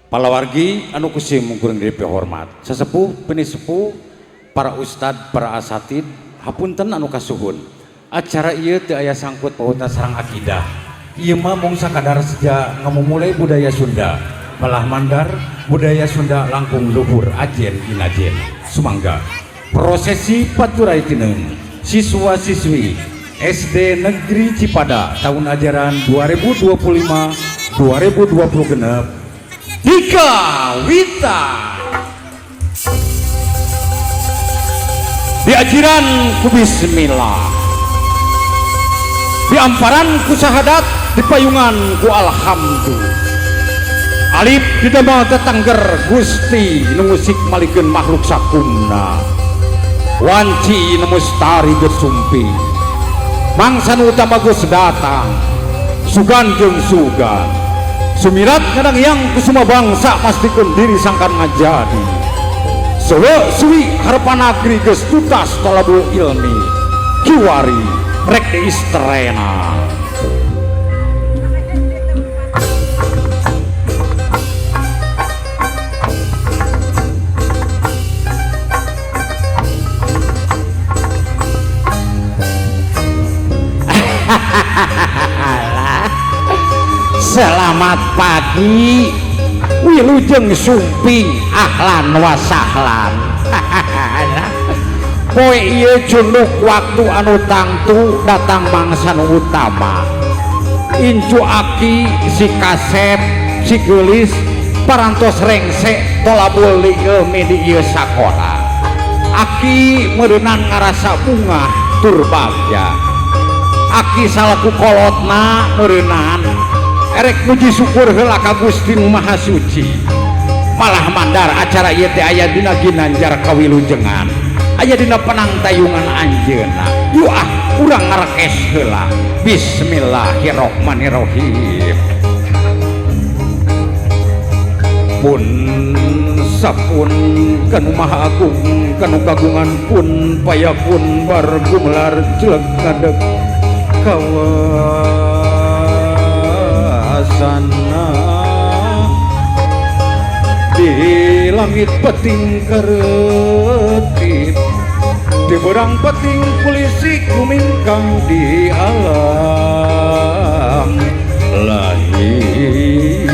Palawargi anu kusim mungkuring diri hormat, sesepuh pinisepuh, para ustad, para asatid, hapunten anu kasuhun. Acara ieu teu aya sangkut pautna sareng akidah. Ieu mah mung sakadar seja ngamumule budaya Sunda. Malah mandar budaya Sunda langkung luhur ajen inajen. Sumangga. Prosesi paturai tineung siswa-siswi SD Negeri Cipada tahun ajaran 2025 2020 genep Dika Wita diajiran ku bismillah, diamparan ku syahadat, dipayungan ku alhamdulillah. Alif didamel tetangger Gusti nu ngusik malikeun makhluk sakumna, wanci nu mustari geus sumping, mangsa nu utama geus datang, sugan jeung sugan sumirat ngadang yang kusuma bangsa mastikeun diri sangkan ngajadi Solo suwi harapan negeri geus tuntas tolabul ilmi kiwari rek diistrena. Selamat pagi wilujeng sumping, ahlan wa sahlan. Poe ieu cunduk waktu anu tangtu datang mangsa nu utama, incu aki si kasep si geulis parantos rengse tolabul ilmi di ieu sakola. Aki meureunan ngarasa bungah tur bagja. Aki salaku kolotna meureunan erek muji syukur heula ka Gusti Nu Maha Suci. Malah mandar acara ieu teh aya dina ginanjar kawilujengan, aya dina penangtayungan anjeunna. Yuk ah urang ngarekes heula. Bismillahirrahmanirrahim. Pun sapun kanu Maha Agung kanu kagungan pun payakun bar gumelar jeleg ngadeg kawasana di langit peting keretip di berang peting polisi kumingkang di alam lahir.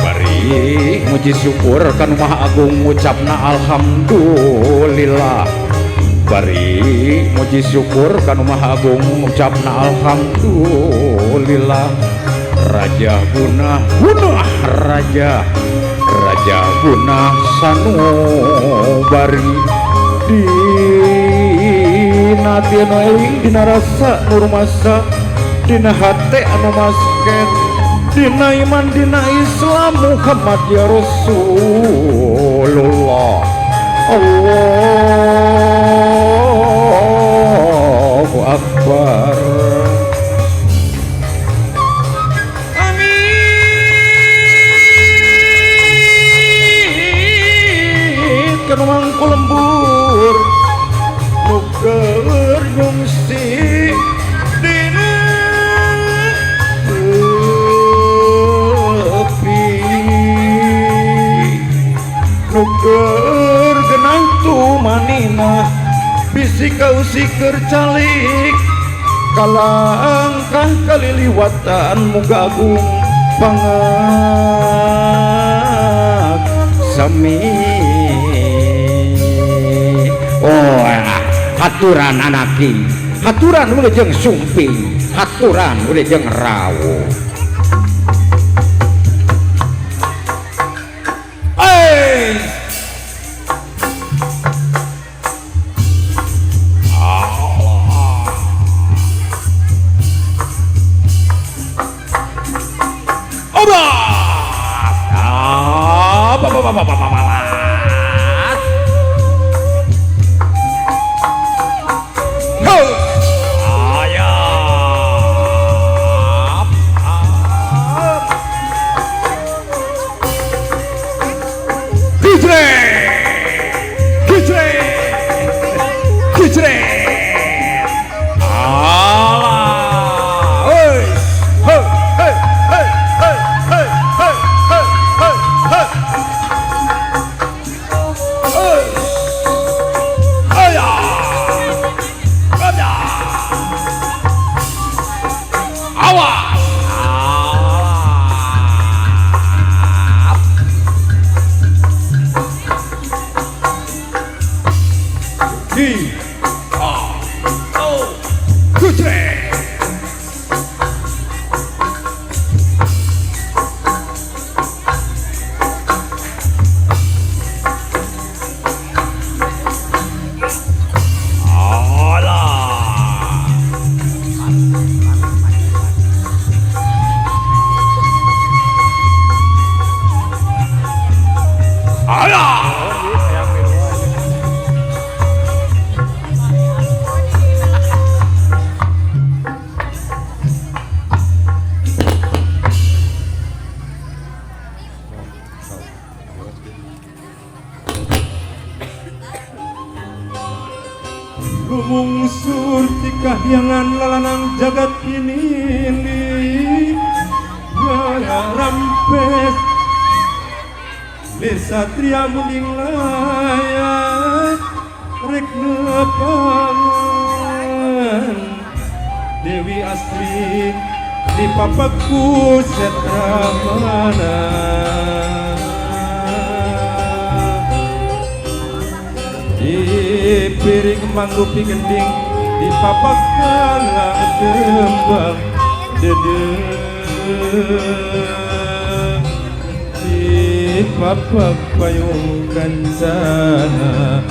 Bari muji syukur kanu Maha Agung ngucapna alhamdulillah. Bari muji syukur kanu Maha Agung ngucapna alhamdulillah. Raja guna guna raja raja guna sanubari dina tinu eling dina rasa nur masa dina hate anu masket dina iman dina Islam Muhammad ya Rasulullah. Allahu Akbar. Amin kanu mangku lembur nu keur nyungsi dina tepi nu keur genah tumanina bisi kausikeun calik kalangkah kaliliwatan muga agung pangak sami. Oh haturan anaki, haturan wilujeng sumping, haturan wilujeng rawuh. Allah. Hey, hey, hey. Lungsur ti kahyangan lalanang jagat pinili rampes lir satria munding layang rek nepangan Dewi Astri di papaku setra mana di piring mangrupi gending di papak kalang kembang dede di papak payung kancana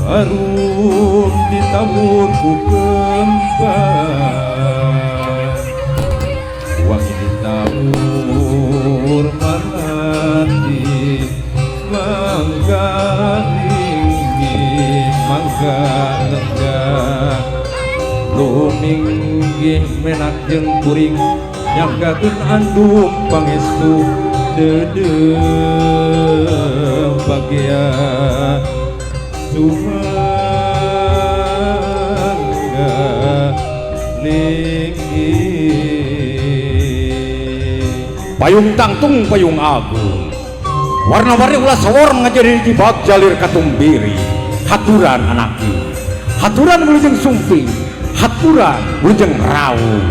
harum ditabur ku kembang wangi ditabur melati mangga linggih mangga lenggah luminggih menak jeung kuring nyanggakeun andum pangestu deudeuh bagea sumangga linggih. Payung tangtung payung agung warna-warni ulah sawor ngajadi jibak jalir katumbiri haturan anaki haturan wilujeng sumping haturan wilujeng rawuh.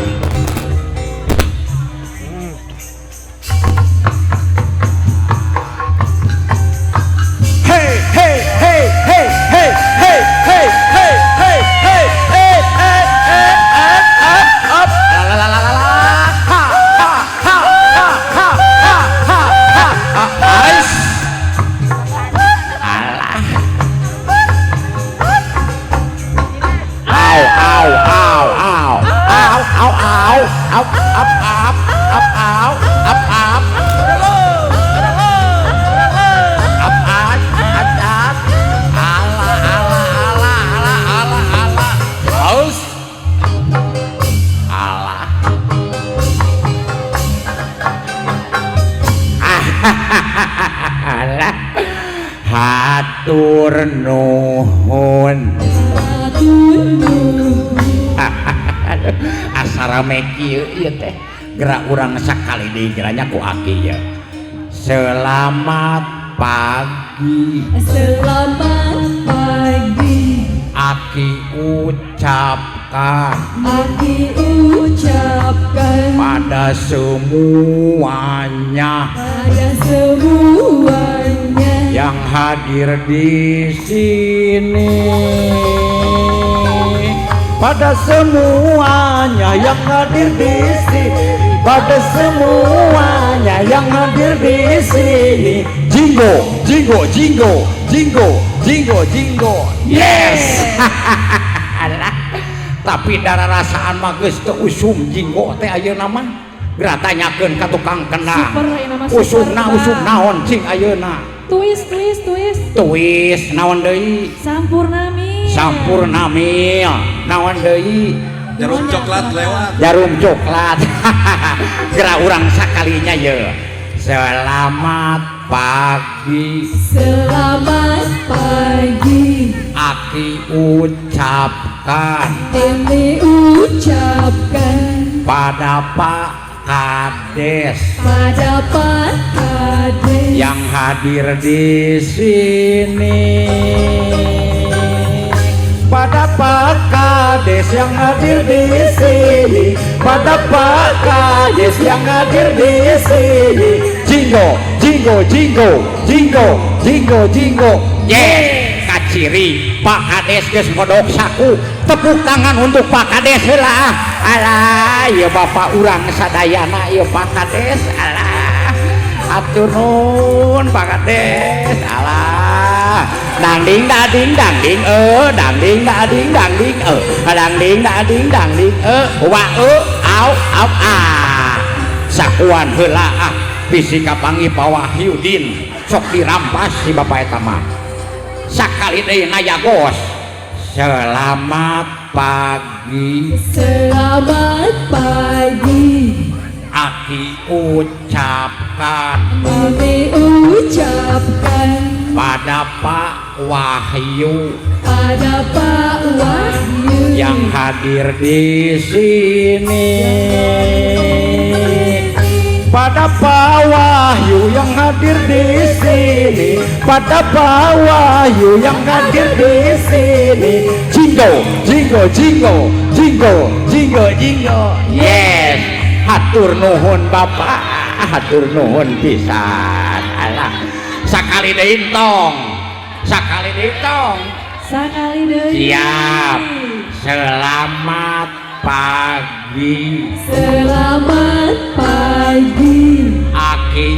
Hey hey hey hey hey hey hey hey hey hey hey hey hey up up la la la la la ha ha ha ha ha ha ha ha ais alah au au au au au au au up up up up au up up up up up ala ala ala ala ala ala haus ala alah hatur nuhun asa rame kieu ieu teh gerak urang sakali deui geranya ku aki ye. Selamat pagi. Selamat pagi. Aki ucapkan. Aki ucapkan. Pada semuanya. Pada semuanya. Yang hadir di sini. Pada semuanya yang hadir di sini. Pada semuanya yang hadir di sini. Jinggo, jinggo, jinggo, jinggo, jinggo, jinggo. Yes. Alah. Tapi darah rasaan mah geus teu usum jinggo teh ayeuna mah. Geura tanyakeun ka tukang kendang. Usumna usum naon cing ayeuna? Tuis, tuis, tuis. Tuis naon deui? Sampurna mil. Sampurna mil. Naon deui? Jarum coklat lewat. Jarum coklat. Geura urang sakalinya ye. Selamat pagi. Selamat pagi. Aki ucapkan. Ini ucapkan. Pada Pak Kades. Pada Pak Kades. Yang hadir di sini. Pada Pak Kades yang hadir di sini. Pada Pak Kades yang hadir di sini. Jinggo, jinggo, jinggo, jinggo, jinggo, jinggo. Yes, kaciri Pak Kades geus ngodok saku. Tepuk tangan untuk Pak Kades heula. Alah, ieu bapak urang sadayana ieu Pak Kades. Alah, atur nuhun Pak Kades. Alah. Dang ding da ding dang ding dang ding da ding dang ding dang ding da ding dang ding wa au au a sakuan heula ah bisi kapanggih Pak Wahyudin sok dirampas si bapak eta mah sakali deui nayagos. Selamat pagi. Selamat pagi. Aki ucapkan. Aki ucapkan. Pada Pak Pak Wahyu, pada Pak Wahyu yang hadir di sini. Pada Pak Wahyu yang hadir di sini, pada Pak Wahyu yang hadir di sini. Jinggo, jinggo, jinggo, jinggo, jinggo, jinggo. Yes, hatur nuhun Bapak, hatur nuhun pisan. Alah, sakali deui tong, sakali deui tong. Sakali deui. Siap. Selamat pagi. Selamat pagi. Aki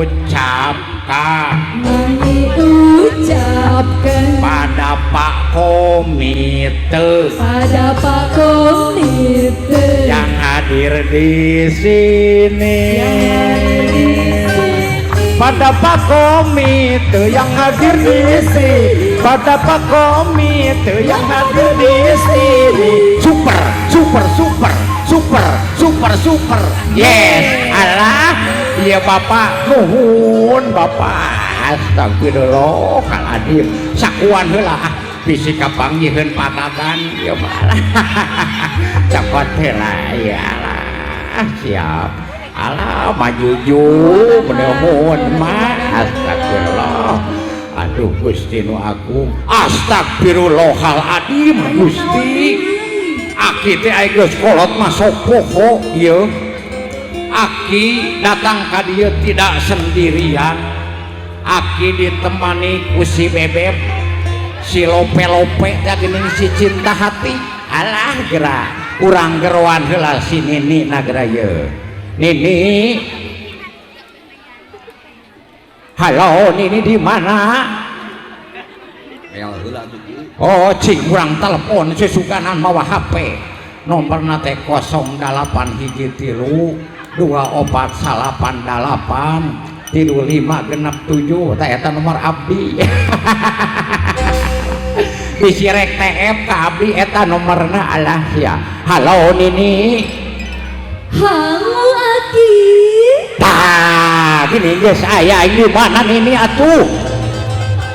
ucapkan, Aki ucapkan, pada Pak Komite, pada Pak Komite yang hadir di sini. Yang hadir di sini. Pada Pak Komite yang hadir di sini, pada Pak Komite yang hadir di sini. Super, super, super, super, super, super. Yes, alah, iya Bapak, nuhun Bapak. Astagfirullahaladzim. Sakuan heula ah, bisi kapanggiheun patatan ieu mah. Cokot heula ya alah, siap. Alah majuju nuhun mah, astagfirullah. Aduh Gusti nu agung. Astagfirullahaladzim Gusti. Aki teh aya geus kolot mah sok poho ieu. Aki datang ka dieu tidak sendirian. Aki ditemani ku si Bebeb, si Lope-lope teh geuning si cinta hati. Alah geura urang geroan heula si Nini na geura ieu. Nini. Halo Nini di mana? Meal heula tuh Ki. Oh, cing urang telepon susuganan mawa HP. Nomorna teh 0813 2498 3567 tah eta nomor abdi. Bisi rek TF ka abdi eta nomorna alah sia. Halo Nini. Halo Aki. Tah, gini geus aya di mana Nini atuh?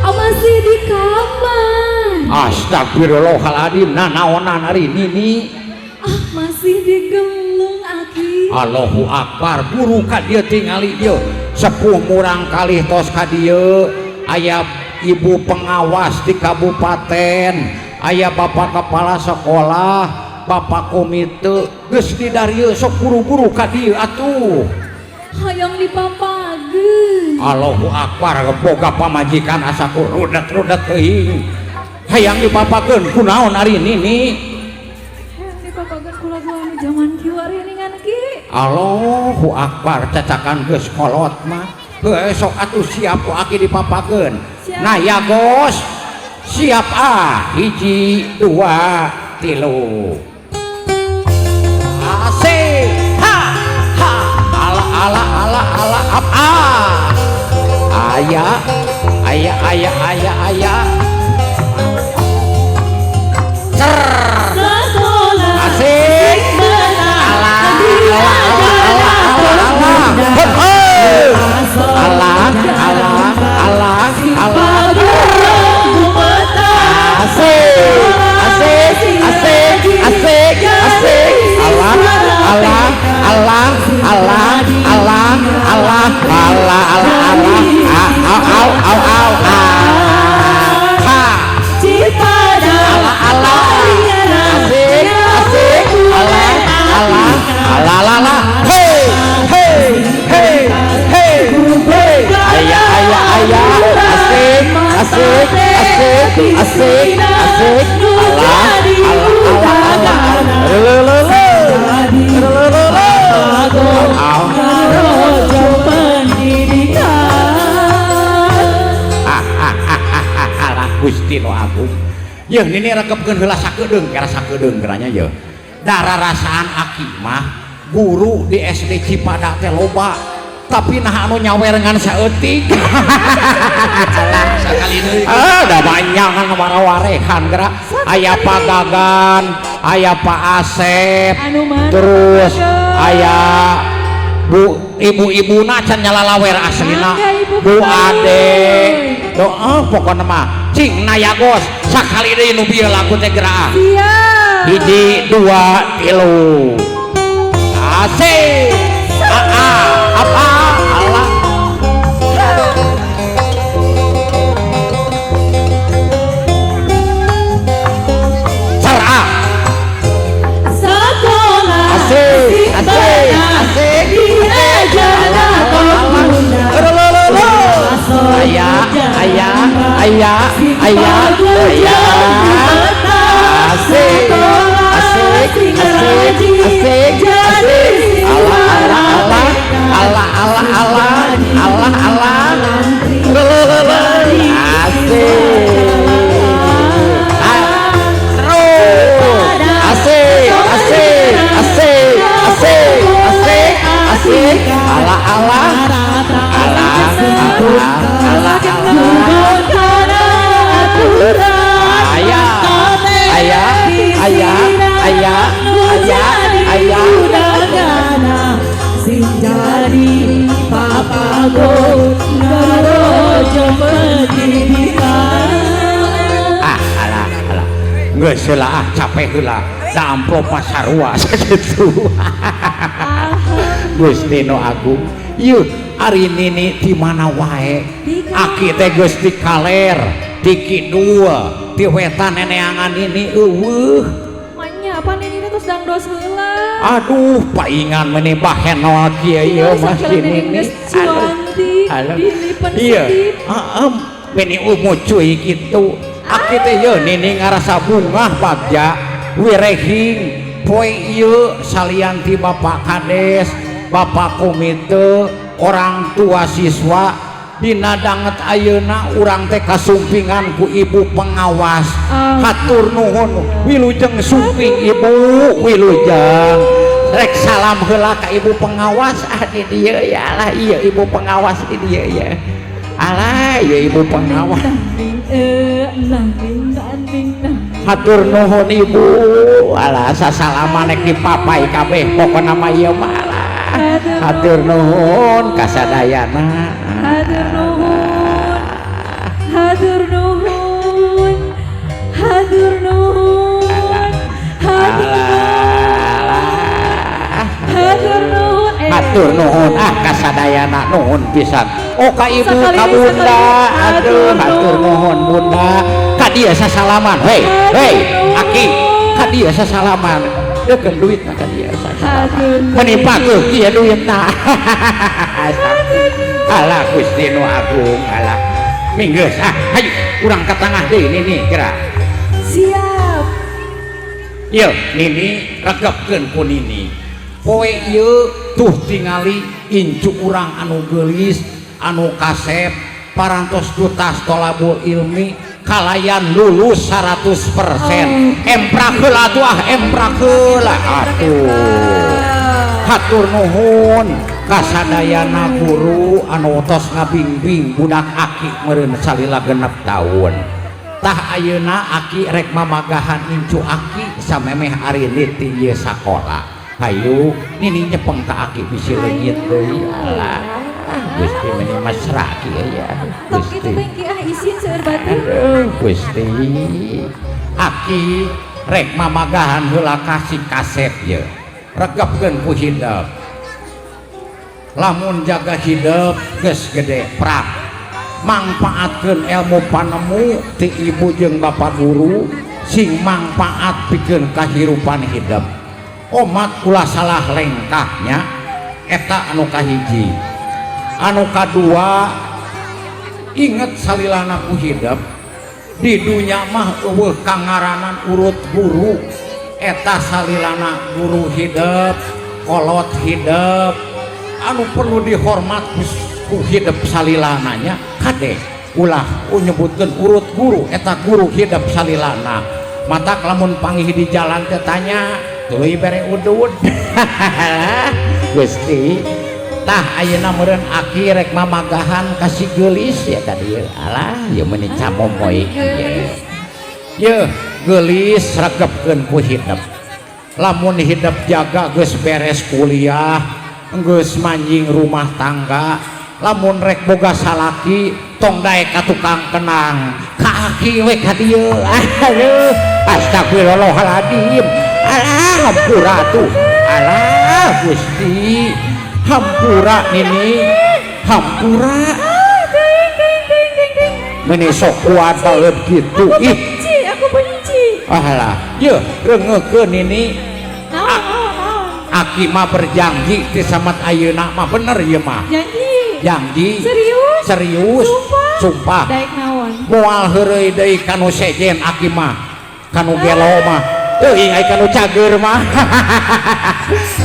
Oh, masih di kamar. Astagfirullahaladzim, nanaonan ari Nini? Ah, masih digelung Aki. Allahu Akbar, buru ka dieu tingali ieu. Sepuh murang kalih tos ka dieu, aya ibu pengawas di kabupaten, aya bapak kepala sekolah, bapak komite, geus di darieu sok buru-buru ka dieu atuh. Hayang dipapageun. Allahu Akbar, boga pamajikan asa ku rudet-rudet teuing. Hayang dipapageun kunaon ari Nini? Hayang dipapageun ku lagu anu jaman kiwari ningan Ki. Allahu Akbar, cacakan geus kolot mah. Heuh sok atuh siap ku aki dipapageun. Siap. Nah ya Gos, siap ah, 1 2 3. Asik, ha ha, ala ala ala ala ap ah. Aya, aya aya aya aya. Cer. Sekolah Asik. Ala Ala ala ala ala ala. Hop, hop. Ala ala ala ala. Asik, asik, asik, asik, asik. Ala ala ala ala ala ala ala ala ala. Au au au au ah. Ha. Ala ala. Asik, asik. Ala ala ala ala ala. Hey, hey, hey, hey, hey. Aya aya aya. Asik, asik, asik, asik, asik. Ala ala ala ala. Le le le. Le le le. Au. Ah ah ah ah ah. Gusti nu agung. Yeuh nini rekepkeun heula sakedeung, kira sakedeung geranya yeuh. Dararasaan aki mah guru di SD Cipada teh loba, tapi nah anu nyawer ngan saeutik. Sakali deui. Ah, da banyak kan warawarehan geura. Aya Pak Gagan, aya Pak Asep, Anu mana? terus aya Bu ibu-ibuna can nyalalawer aslina. Mangga, Ibu Bu Kepala. Ade. Doa pokokna mah Cing nayagos sakali deui nu bieu lagu teh geura. Siap. Hiji, dua, tilu. Asik. Aa, apa? Allah. Cerah. Sekolah. Asik, asik, asik. Ayah, ayah, ayah, ayah, ayah. Asik, asik, asik, asik, asik. Allah, Allah, Allah, Allah, Allah, Allah, Allah, Allah. Asik. Terus. Asik, asik, asik, asik, asik, asik. Allah, Allah, Allah, Allah, Allah, Allah. Ayah, ayah, ayah, ayah, ayah, ayah. Sing jadi papago ngarojo pendidikan. Ah, alah, alah. Geus heula ah, capek heula. Da amplop mah sarua sakitu. Gusti nu agung. Yeuh, ari nini di mana wae? Aki teh geus di kaler, di kidul, di wetan neneangan nini eueuh. Manya apa nini teh tos dangdos heula. Aduh, paingan meni bahenol kieu ieu mah si nini. Aduh, iya, heeh, meni umucuy kitu. Aki teh yeuh nini ngarasa bungah bagja wirehing poe ieu salian ti Bapak Kades, Bapak Komite, orang tua siswa dina danget ayeuna urang teh kasumpingan ku ibu pengawas. Hatur nuhun wilujeng sumping ibu, wilujeng. Rek salam heula ka ibu pengawas ah di dieu ya alah ieu ibu pengawas di dieu ya. Alah ieu ibu pengawas. Hatur nuhun ibu. Alah sasalaman rek dipapai kabeh pokona mah ieu mah alah. Hatur nuhun kasadayana. Hatur nuhun. Hatur nuhun. Hatur nuhun. Hatur Hatur nuhun. Hatur nuhun ah kasadayana nuhun pisan. Oh ka ibu ka bunda. Aduh hatur nuhun bunda. Ka dieu sasalaman. Hei, hei, aki ka dieu sasalaman. Deukeun duitna ka dieu sasalaman. Meni pakuh kieu duitna. Alah Gusti nu agung alah. Minggeus ah hayu urang ka tangah deui nini geura. Siap. Ieu nini regepkeun ku nini. Poe ieu tuh tingali incu urang anu geulis anu kasep parantos dutas tolabul ilmi kalayan lulus 100%. Emprak heula atuh ah emprak heula atuh. Hatur nuhun kasadayana guru anu tos ngabingbing budak aki meureun salila 6 taun. Tah ayeuna aki rek mamagahan incu aki samemeh ari niti ieu sakola. Hayu nini nyepeng ka aki bisi leungit deui alah. Gusti meni mesra kieu ya. Gusti. Kitu teh ki ah isin seueur batur. Gusti. Aki rek mamagahan heula ka si kasep ye. Regepkeun ku hidep. Lamun jaga hidep geus gede prak. Mangpaatkeun ilmu panemu ti ibu jeung bapak guru sing mangpaat pikeun kahirupan hidep. Omat ulah salah lengkahnya eta anu kahiji. Anu kadua inget salilana ku hidep di dunya mah eueuh kangaranan urut guru eta salilana guru hidep kolot hidep anu perlu dihormat ku hidep salilananya kade ulah nyebutkeun urut guru eta guru hidep salilana matak lamun panggih di jalan teh tanya tuluy bere udud. Gusti tah ayeuna meureun aki rek mamagahan ka si geulis ya tadi alah ieu meuni camomoy ieu. Yeuh geulis regepkeun ku hidep. Lamun hidep jaga geus beres kuliah, geus manjing rumah tangga, lamun rek boga salaki Tong daek ka tukang kenang ka aki we ka dieu. Aduh, astagfirullahaladzim. Alah, hampura tuh. Alah, Gusti. Hampura nini. Hampura. Meni sok kuat banget gitu. Aku Ih, benci, aku benci. Alah, yeuh reungeukeun nini. Naon, naon, naon. Aki mah berjanji ti samat ayeuna mah bener ieu mah. Janji. Janji. Serius? Serius. Sumpah. Sumpah. Daek naon? Moal heureuy deui kanu sejen aki mah. Kanu gelo mah. Teuing ai kanu cager mah.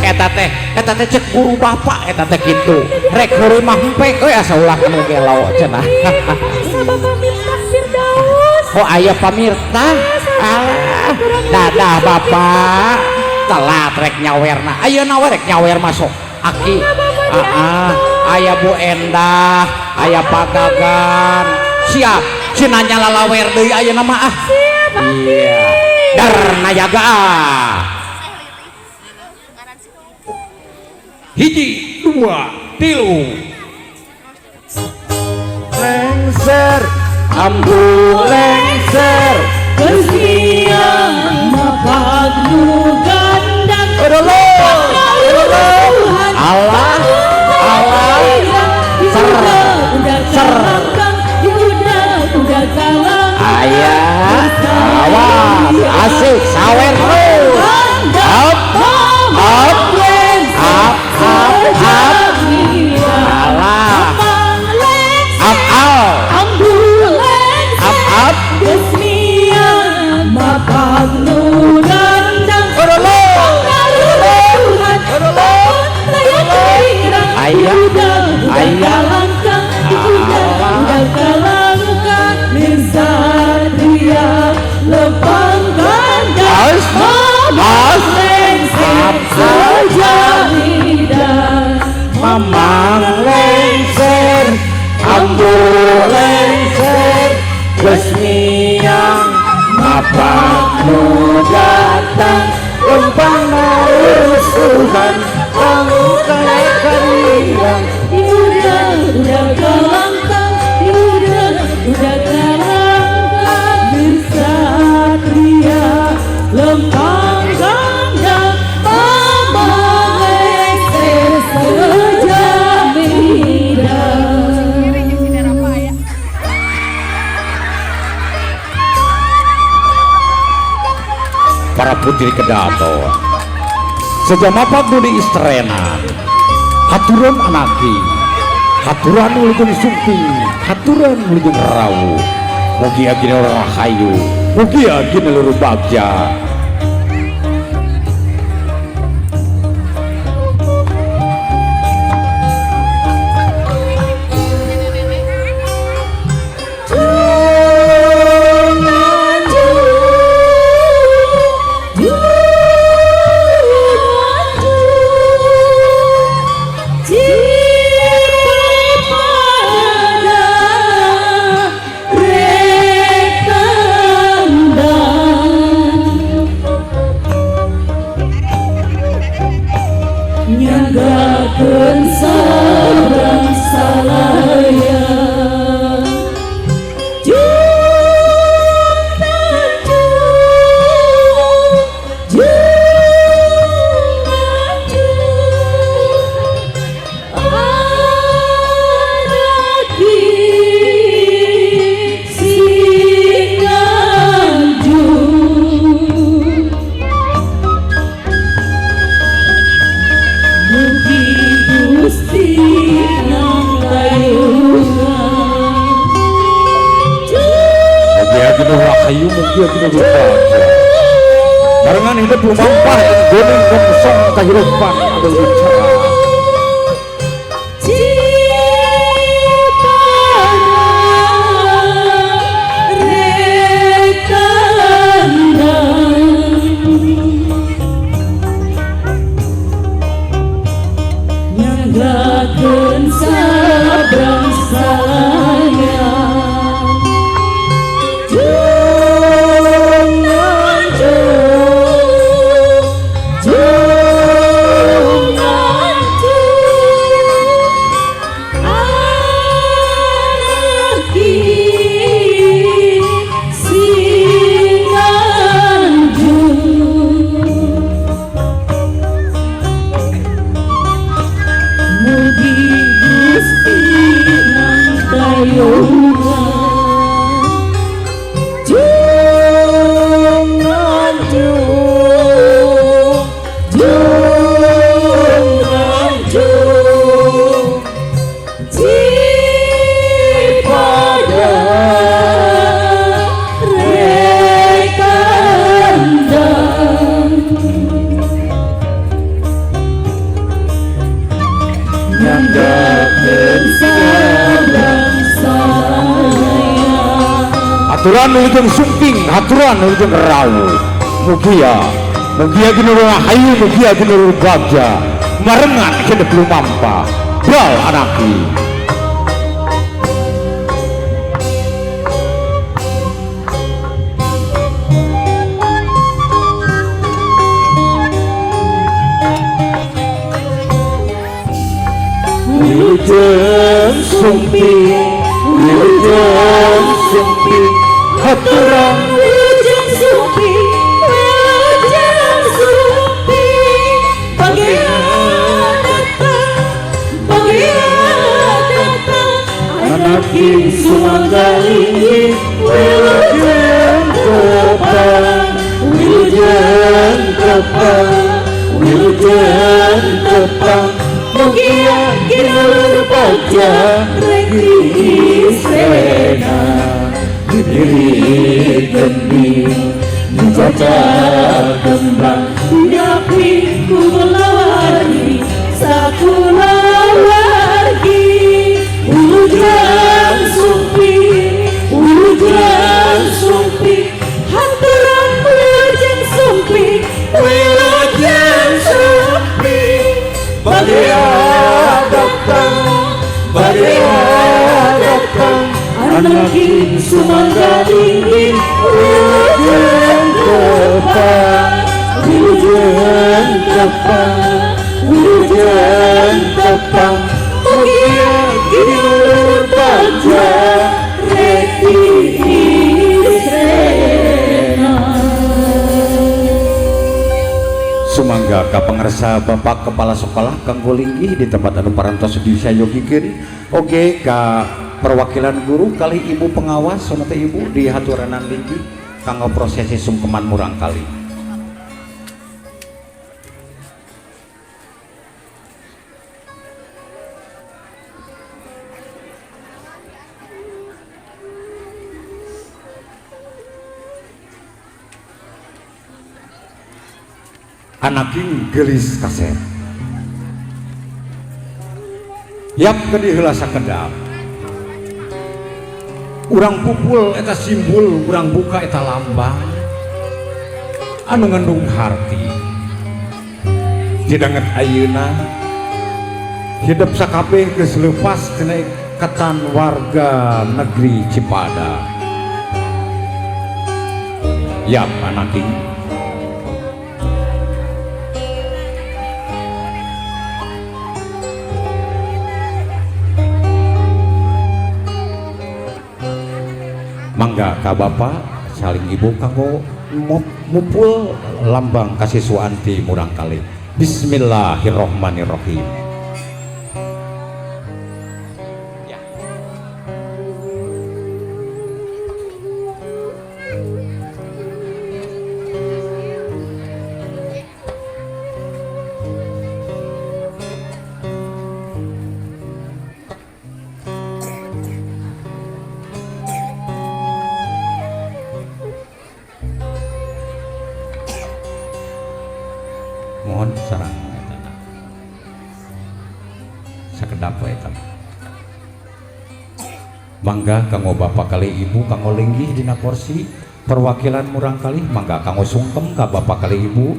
Eta teh cek guru bapak eta teh kitu. Rek heureuy mah hempek euy asa ulah kanu gelo cenah. Asa Bapak Miftah Firdaus. Oh aya pamirta. Alah, dadah bapak. Telat rek nyawerna. Ayeuna we rek nyawer masuk. Aki. Ah, aya Bu Endah, aya Pak Gagan. Siap. Cenah nyalalawer deui ayeuna mah ah. Siap, Aki. Iya. Dar nayaga. Hiji, dua, tilu. Lengser, ambu lengser. Bersiang mapak nu gandang. Allah, Allah. Ser, ser. Aya, awas, asik, sawer terus. Up, up, up, up, up. Alah, up, up, up, up. Aya, aya. As, as, up, up. Mamang lengser, ambu lengser, geus miang mapak nu datang, lempang rusuhan, tangkai kariang. Udah kalangkang, udah kalangkang, Birsatria lempang gandang, mamang lengser sejamida. Para putri kedaton sejamapak nu diistrenan, haturan anaki, haturan wilujeng sumping, haturan wilujeng rawuh, mugi agina rahayu, mugi agina luhur bagja. Nyanggakeun sabrang salaya. Jung tanjung, jung tanjung, anaki sing nganjung. Mugi Gusti nang layungan. Mugi agina rahayu, mugi agina luhur bagja. Barengan hidup lumampah ing goning gongsong kahirupan anu bicara. Nyanggakeun sabrang salaya. Jung nanjung, jung nanjung, anaki Manggakeun sabrang salaya. Aturan wilujeng sumping, aturan wilujeng rawuh. Mugia, mugia ginurul rahayu, mugia ginurul bagja. Marengan genep lumampa, bal anaki. Wilujeng sumping, wilujeng sumping, haturan Wilujeng sumping, wilujeng sumping, bagian datang, bagian datang, anaking sumanggalinggih, wilujeng tepang, wilujeng tepang, wilujeng tepang, mugia ginulur bagja, reki isrena. Diri gending dijajah kembang, Nyapi kulawargi sakulawargi, wilujeng sumping, wilujeng sumping, hanturan wilujeng sumping, wilujeng sumping, bagia datang, bagia datang, anaking sumanggalinggih, wilujeng tepang, wilujeng tepang, wilujeng tepang, mugia ginulur bagja, reki isrena. Sumangga ka pangersa Bapak Kepala Sekolah kanggo linggih di tempat anu parantos disayogikeun. Oke ka perwakilan guru kali ibu pengawas sonata ibu di haturanan linggih kanggo prosesi sungkeman murang kali. Anaking gelis kaset yap ke heula sakedap urang pupul eta simbol, urang buka eta lambang anu ngandung harti. Didanget ayeuna hidup sakabeh geus leupas tina ikatan warga negeri Cipada. Yap anaking mangga ka bapak saling ibu kanggo mupul lambang kasiswaan ti murang kali. Bismillahirrohmanirrohim. Ya. Mohon sarang eta sakedap we eta. Mangga kanggo bapak kali ibu kanggo linggih dina kursi perwakilan murang kali, mangga kanggo sungkem ka bapak kali ibu.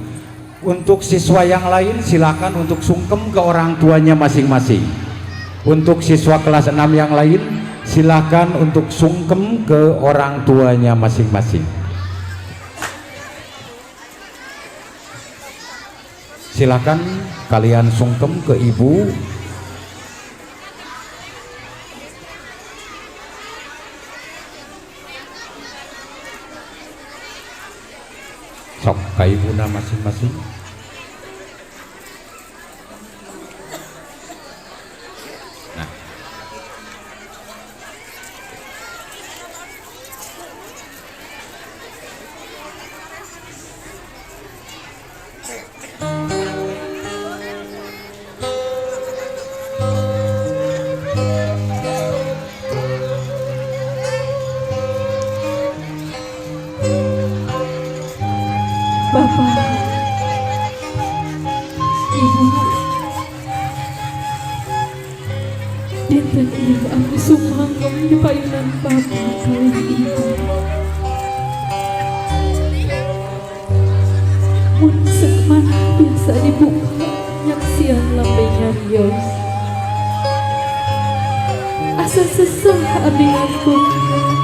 Untuk siswa yang lain silakan untuk sungkem ke orang tuanya masing-masing. Untuk siswa kelas 6 yang lain silakan untuk sungkem ke orang tuanya masing-masing. Silakan kalian sungkem ke ibu. Sok ka ibuna masing-masing. Nah. Bapak, Dinten ieu abdi sumangga di payunan Bapak kalih Ibu. Mun seuk manah biasa dibuka nyaksian lambe nyarios. Asa sesah abdi ngaturkeun,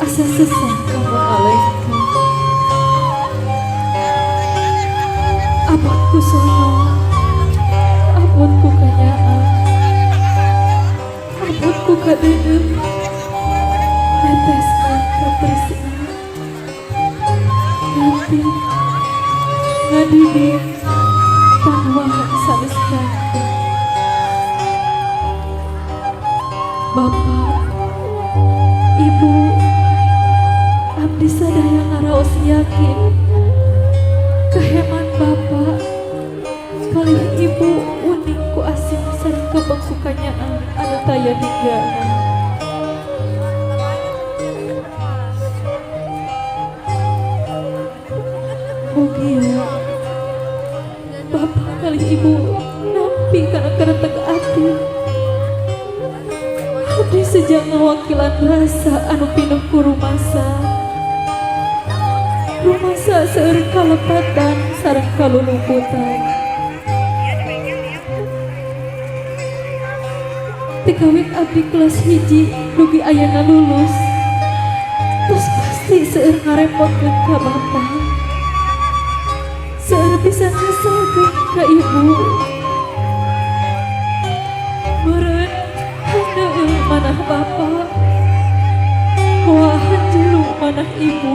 asa sesah kanggo ngalengkeun. Abot ku sono, abot ku kanyaah, abot ku kadeudeuh, neteskeun katresnan. Nanti ngadidik tanwa sanes janten. Bapak, Ibu, abdi sadaya ngaraos yakin keheman Bapak kalih Ibu uning ku asim sareng kebeng kanyaah anu taya hinggana. Mugia Bapak kalih Ibu nampi kana keretek ati. Abdi sejak ngawakilan rasa anu pinuh ku rumasa. Rumasa seueur kalepatan sareng kalulumputan. Tikawit abdi kelas 1 dugi ayeuna lulus. Terus pasti seueur ngarepotkeun ka Bapak. Seueur bisa ngesalkeun ka Ibu. Meureun handeueul manah Bapak, moal hanjelu manah Ibu.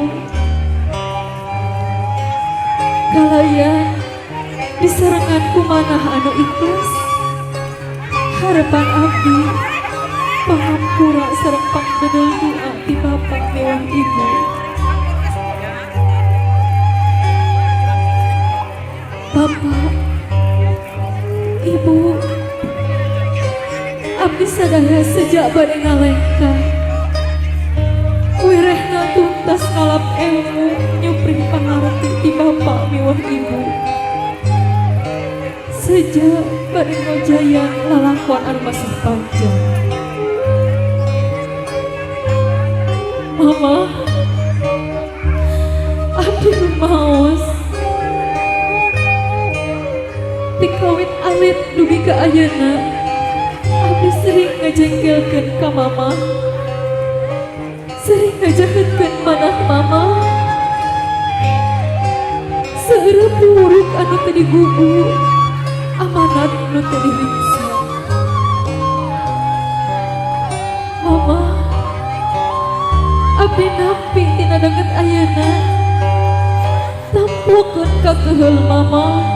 Kalayan diserengan ku manah anu ikhlas. Harapan abdi pangampura sareng pangdeudeuh doa ti Bapak miwah Ibu. Bapak, Ibu, abdi sadaya sejak bade ngalengkah. Wirehna tuntas ngalap ilmu nyuprih pangarti ti Bapak miwah Ibu. Sejak bade ngojayan lalakon anu masih panjang. Mama, abdi rumaos. Tikawit alit dugi ka ayeuna, abdi sering ngajengkelkeun ka Mama. Sering ngajahatkeun manah Mama. Seueur buruk anu teu digugu, amanat nu teu diriksa. Mama, abdi nampi tina danget ayeuna, tamplokeun ka keuheul Mama.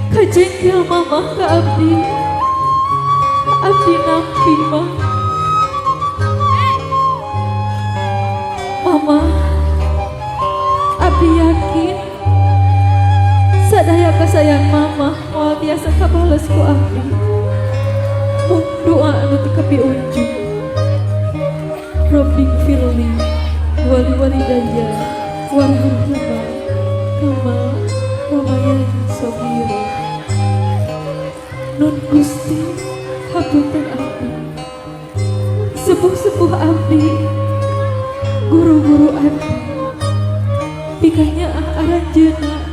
Kajengkel Mama ka abdi, abdi nampi mah. Mama, abdi yakin sadaya kasayang Mama moal tiasa kabales ku abdi. Mung doa anu teu kapiunjuk. Rabbi gfirli wali walidayya warhamhuma kama rabbayani shaghira. Nun Gusti hapunten abdi, sepuh-sepuh abdi, guru-guru abdi, pikanyaah aranjeuna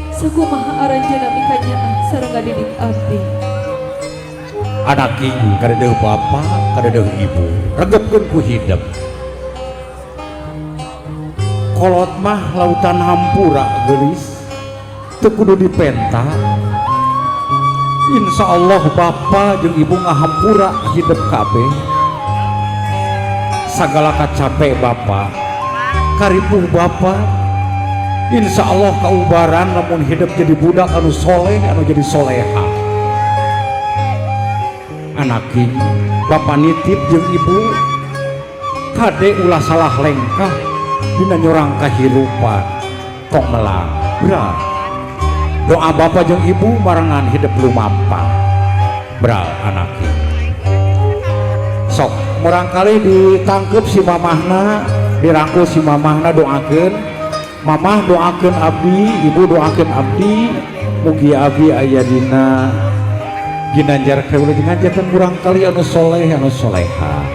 sakumaha aranjeuna pikanyaah sareng ngadidik abdi. Anaking kadeudeung bapa, kadeudeung ibu, regepkeun ku hidep. Kolot mah lautan hampura geulis, teu kudu dipenta. Insya Allah bapa jeung ibu ngahampura hidep kabeh. Sagala kacape bapa, karipuh bapa, insya Allah kaubaran lamun hidup jadi budak anu soleh, anu jadi soleha. Anaking bapa nitip jeung ibu, kade ulah salah lengkah dina nyorang kahirupan tong melang berat. Doa bapa jeung ibu marengan hidup lumampah beral anaking. Sok murangkali ditangkep si mamahna, dirangkul si mamahna, doakeun mamah, doakeun abdi, ibu doakeun abdi, mugi abdi aya dina Ginanjar kawilujengan janten murangkalih anu soleh anu soleha.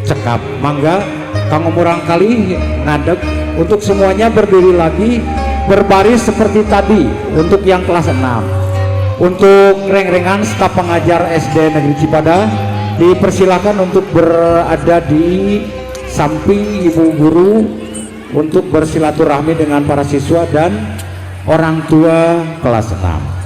Cekap, mangga kanggo murangkalih ngadeg. Untuk semuanya berdiri lagi, berbaris seperti tadi untuk yang kelas 6. Untuk reng-rengan staf pengajar SD Negeri Cipada dipersilakan untuk berada di samping ibu guru untuk bersilaturahmi dengan para siswa dan orang tua kelas 6.